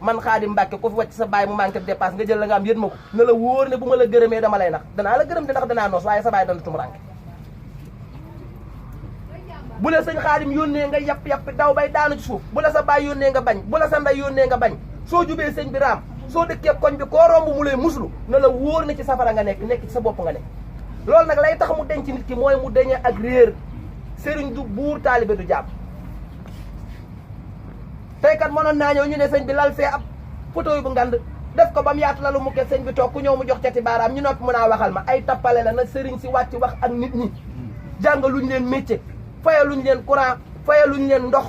man Xaadim Mbàkke ku fi wàcc sa baay mu manqué dépasse nga jël la nga am yët ma ko na la wóor ne bu ma la gërëmee dama lay nax danaa la gërëm di ndax danaa noos waaye sa baay dana tumuranke bu la sëñ Xaadim yónnee nga yàpp daw bay daanu ci suuf bu la sa baay yónnee nga bañ bu la sa nday yónnee nga bañ soo jubee sëñ bi raam soo dëkkee koñ bi koo romb mu lay muslu na la wóor ne ci safara nga nekk ci sa bopp nga nekk loolu nag lay tax mu denc nit ki mooy mu deñee ak réer sëriñ du buur taalibe du jàpp tey kat mënoon naa ñëw ñu ne sëñ bi lal fee ab photo bu ngand def ko ba mu yaatu lalu mu ke sëñ bi toog ku ñëw mu jox cati baaraam ñu noppi mën a waxal ma ay tappale la na sëriñ si wàcc wax ak nit ñi jàngaluñ leen métier fayaluñ leen courant fayaluñ leen ndox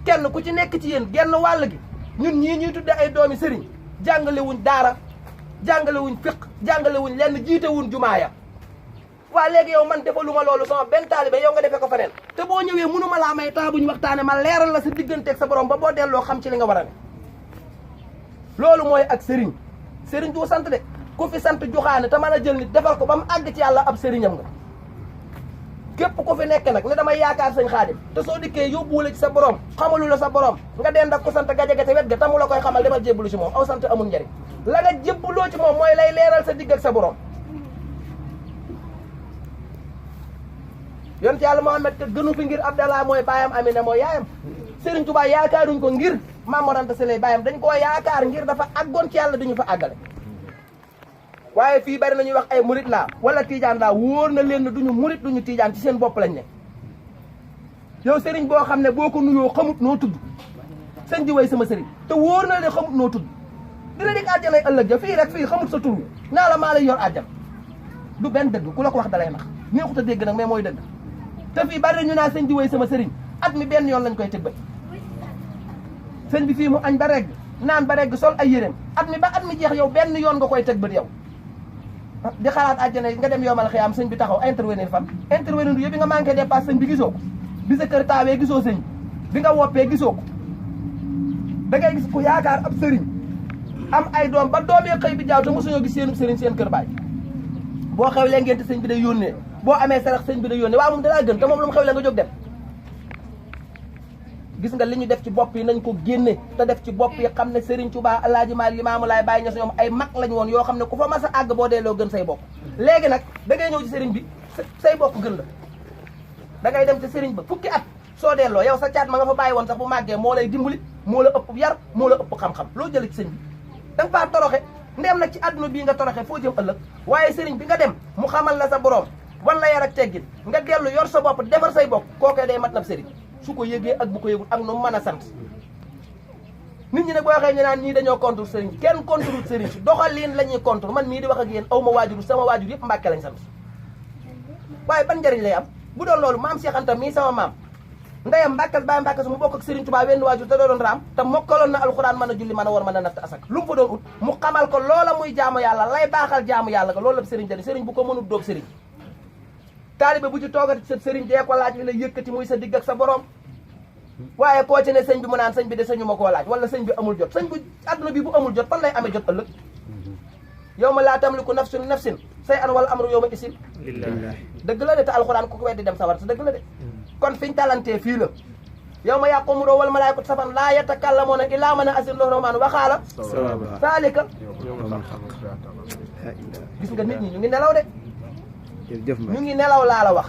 kenn ku ci nekk ci yéen genn wàll gi ñun ñii ñuy tudde ay doomi sëriñ jàngalewuñ daara jàngalewuñ fiq jàngalewuñ lenn jiitewuñ jumaaya waa léegi yow man defaluma loolu sama benn taalibe yow nga defee ko feneen te boo ñëwee mënuma laa may temps bu ñu waxtaane ma leeral la sa digganteeg sa borom ba boo delloo xam ci li nga war a ne loolu mooy ak sëriñ sëriñ du sant de ku fi sant joxaane te mën a jël nit defal ko ba mu àgg ci yàlla ab sëriñam nga képp ku fi nekk nag ne damay yaakaar sëñ Xaadim te soo dikkee yóbbuwula ci sa borom xamalu la sa borom nga dend ak ku sant gajaga te wet ga tamu la koy xamal demal jébbalu ci moom aw sant amul njëriñ la nga jébbaloo ci moom mooy lay leeral sa digg ak sa borom yonent yàlla Muhammad te gënu fi ngir Abdallah mooy baayam Amina mooy yaayam Serigne Touba yaakaaruñ ko ngir Maam Mor Anta Sali baayam dañ koo yaakaar ngir dafa àggoon ci yàlla duñu fa àggale waaye fii bari nañuy wax ay murit laa wala tiijaan laa wóor na leen ne duñu murit duñu tiijaan ci seen bopp lañ ne yow Serigne boo xam ne boo ko nuyoo xamut noo tudd sëñ ji way sama Serigne te wóor na leen xamut noo tudd dina dig àjjanay ëllëg ja fii rek fii xamut sa tur naa la maa lay yor àjjan du benn dëgg ku la ko wax dalay nax neexut a dégg nag mais mooy dëgg te fii bari ñu naa sëñ ji way sama sëriñ at mi benn yoon lañ koy tëg bët sëñ bi fii mu añ ba regg naan ba regg sol ay yéreem at mi ba at mi jeex yow benn yoon nga koy tëg bët yow di xalaat àjjana nga dem yomal xiyaam sëñ bi taxaw intervenir fan intervenir yëpp bi nga manqué dépasse sëñ bi gisoo ko bi sa kër taawee gisoo sëñ bi nga woppee gisoo ko da ngay gis ku yaakaar ab sëriñ am ay doom ba doomee xëy bi jaaw te mosuñoo gis seenub sëriñ seen kër baay boo xewlee ngeen sëñ bi day yónnee boo amee sarax sëñ bi day yónnee waaw moom dalaa gën te moom lu mu xewlee nga jóg dem gis nga li ñu def ci bopp yi nañ ko génne te def ci bopp yi xam ne Serigne Touba Alaaji Maalik Limaamu Laay Baay Ñas ñoom ay mag lañ woon yoo xam ne ku fa mas a àgg boo deeloo gën say bopp léegi nag da ngay ñëw ci Serigne bi say bopp gën la da ngay dem ci Serigne ba fukki at soo delloo yow sa caat ma nga fa bàyyi woon sax bu màggee moo lay dimbali moo la ëpp yar moo la ëpp xam-xam loo jëlee ci sëñ bi da nga faa toroxe ndem nag ci àdduna bii nga toroxe foo jëm ëllëg waaye Serigne bi nga dem mu xamal la sa borom wan la yar ak teggin nga dellu yor sa bopp defar say bopp kookee day mat nab Serigne su ko yëgee ak bu ko yëgul ak nu mën a sant nit ñi nag boo waxee ñu naan ñii dañoo contre Serigne kenn contre Serigne si doxalin la ñuy contre man mii di wax ak yéen aw ma waajur sama waajur yëpp Mbàkke lañ sant waaye ban njëriñ lay am bu doon loolu maam Cheikh Anta mii sama maam ndeyam Mbàkke baay Mbàkke su mu bokk ak Serigne Touba wenn waajur te doo doon raam te mokkaloon na alxuraan mën a julli mën a war mën a natt asak lu mu fa doon ut mu xamal ko loola muy jaamu yàlla lay baaxal jaamu yàlla ko loolu la Serigne jëli Serigne bu ko mënut doob Serigne taalibe bu ci toogati sa Serigne dee ko laaj li la yëkkati muy sa digg ak sa borom waaye koo ci ne sëñ bi mu naan sëñ bi de sëñu ma koo laaj wala sëñ bi amul jot sëñ bu adduna bi bu amul jot fan lay amee jot ëllëg yow ma laa tamliku nafsun nafsin say an wala amru yow ma isin dëgg la de te alxuraan ku ko weddi dem sawar te dëgg la de kon fiñ talantee fii la yow ma yaqumu doo wal malaayikatu safan laa yatakallamuuna illaa man azina lahu rahmaan waxaala saalika gis nga nit ñi ñu ngi nelaw de ñu ngi nelaw laa la wax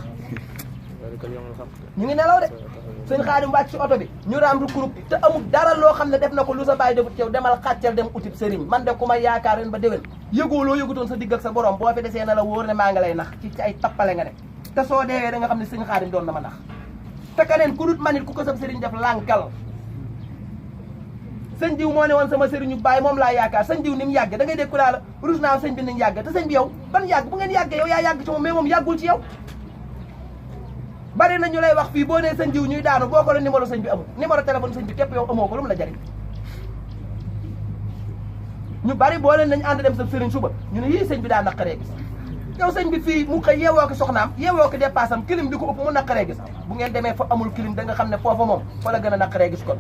ñu ngi nelaw de sëñ Xaadim wàcc ci oto bi ñu raam rukurub te amul dara loo xam ne def na ko lu sa bàyyi defut yow demal xàccal dem utib sëriñ man de ku ma yaakaar ren ba déwén yëgoo loo yëgutoon sa digg ak sa borom boo fi desee na la wóor ne maa ngi lay nax ci ay tappale nga ne te soo deewee da nga xam ne sëñ Xaadim doon na ma nax te keneen ku dut manit ku ko sab sëriñ def lànkal sëñ diw moo ne woon sama sëriñu bàyyi moom laa yaakaar sëñ diw ni mu yàgge da ngay dégg ku laa la rus naa sëñ bi niñ yàgge te sëñ bi yow ban yàgg bu ngeen yàggee yow yaa yàgg ci moom mais moom yàggul ci yow bari na ñu lay wax fii boo nee sëñ diw ñuy daanu boo ko la numéro sëñ bi amul numéro téléphone sëñ bi képp yow amoo ko lu mu la jariñ ñu bari boo leen nañ ànd dem sa sëriñ suba ñu ne yii sëñ bi daa naqaree gis yow sëñ bi fii mu xëy yeewoo ko soxnaam yeewoo ko dépassam kilim di ko ëpp mu naqaree gis bu ngeen demee fa amul kilim da nga xam ne foofa moom fa la gën a naqaree gis kon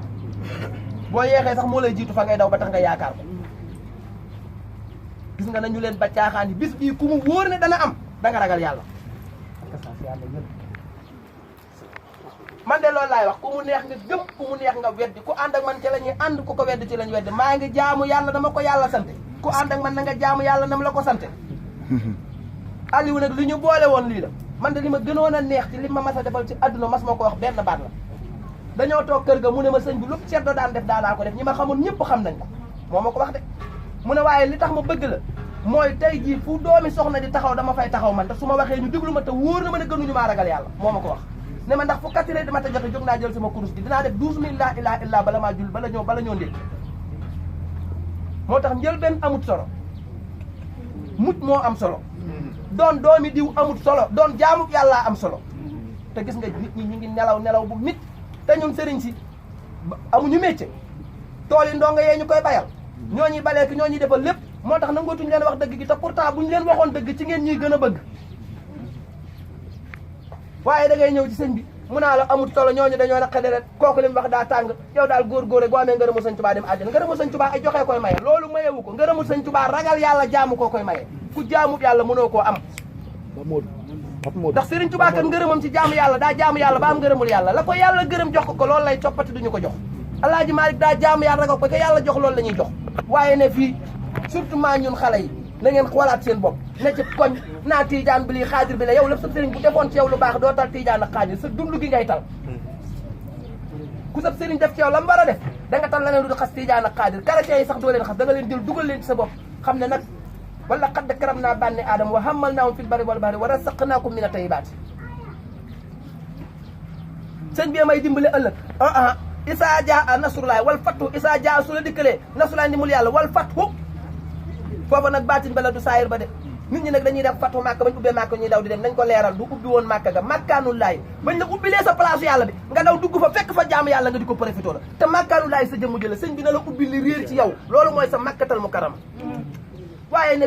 boo yeexee sax moo lay jiitu fa ngay daw ba tax nga yaakaar ko gis nga nañu leen ba caaxaan yi bis bii ku mu wóor ne dana am da nga ragal yàlla man de loolu laay wax ku mu neex nga gëm ku mu neex nga weddi ku ànd ak man ci la ñuy ànd ku ko weddi ci la ñu weddi maa ngi jaamu yàlla dama ko yàlla sante ku ànd ak man na nga jaamu yàlla nam la ko sante Aliou nag li ñu boole woon lii la man de li ma gënoon a neex ci li ma mas a defal ci àdduna mas ma ko wax benn baat la dañoo toog kër ga mu ne ma sëñ bi lu ceddo daan def daanaa ko def ñi ma xamul ñëpp xam nañ ko moo ma ko wax de mu ne waaye li tax ma bëgg la mooy tey jii fu doomi soxna di taxaw dama fay taxaw man te su ma waxee ñu déglu ma te wóor na ma ne gënuñu maa ragal yàlla moo ma ko wax ne ma ndax fu 4 heures du matin jote jóg naa jël sama kurus gi dinaa def 12000 laa ilaaha illaa bala maa jul bala ñoo ndéeg moo tax njël benn amut solo mujj moo am solo doon doomi diw amut solo doon jaamu yàllaa am solo te gis nga nit ñi ñu ngi nelaw bu mit te ñun sëriñ si amuñu métier tool yi ndongo yee ñu koy bayal ñoo ñuy balee ki ñoo ñuy defal lépp moo tax nangootuñu leen wax dëgg gi te pourtant bu ñu leen waxoon dëgg ci ngeen ñuy gën a bëgg waaye da ngay ñëw ci sëñ bi mu naa la amut solo ñooñu dañoo naqe deret kooku li mu wax daa tàng yow daal góor rek boo amee ngërëmu sëñ Tuubaa dem àjjana ngërëmu sëñ Tuubaa ay joxee koy maye loolu mayewu ko ngërëmu sëñ Tuubaa ragal yàlla jaamu koo koy maye ku jaamu yàlla mënoo koo am ndax Sëriñ Tuubaa kat ngërëmam ci jaamu yàlla daa jaamu yàlla ba am ngërëmul yàlla la ko yàlla gërëm jox ko loolu lay coppati duñu ko jox Alaaji Maalik daa jaamu yàlla ragal ko ko yàlla jox loolu la ñuy jox waaye ne fii surtout maa ñun xale yi na ngeen xoolaat seen bopp ne ci koñ naa tiijaan bi lii xaadir bi la yow lépp sa sëriñ bu defoon ci yow lu baax doo tal tiijaan ak xaadir sa dund gi ngay tal ku sab sëriñ def ci yow la mu war a def da nga tal leneen lu di xas tiijaan ak xaadir chrétien yi sax doo leen xas da nga leen jël dugal leen ci sa bopp xam ne nag wala xadd karam naa bànni aadama wa xamal naahum fil barri wal bahri wa razaqnaakum mina tayyibaat sëñ bi may dimbale ëllëg isaa jaa nasrullahi wal fathu isaa jaa su la dikkalee nasrullahi ndimul yàlla wal fathu foofa nag baatin ba la du saayir ba de nit ñi nag dañuy def fathu màkk bañ ubbee màkk ñuy daw di dem nañ ko leeral du ubbi woon màkk ga màkkaanullaay bañ la ubbilee sa place yàlla bi nga daw dugg fa fekk fa jaamu yàlla nga di ko profité la te màkkaanullaay sa jëmm jëla sëñ bi na la ubbi li réer ci yow loolu mooy sa màkkatal mu karama waaye ne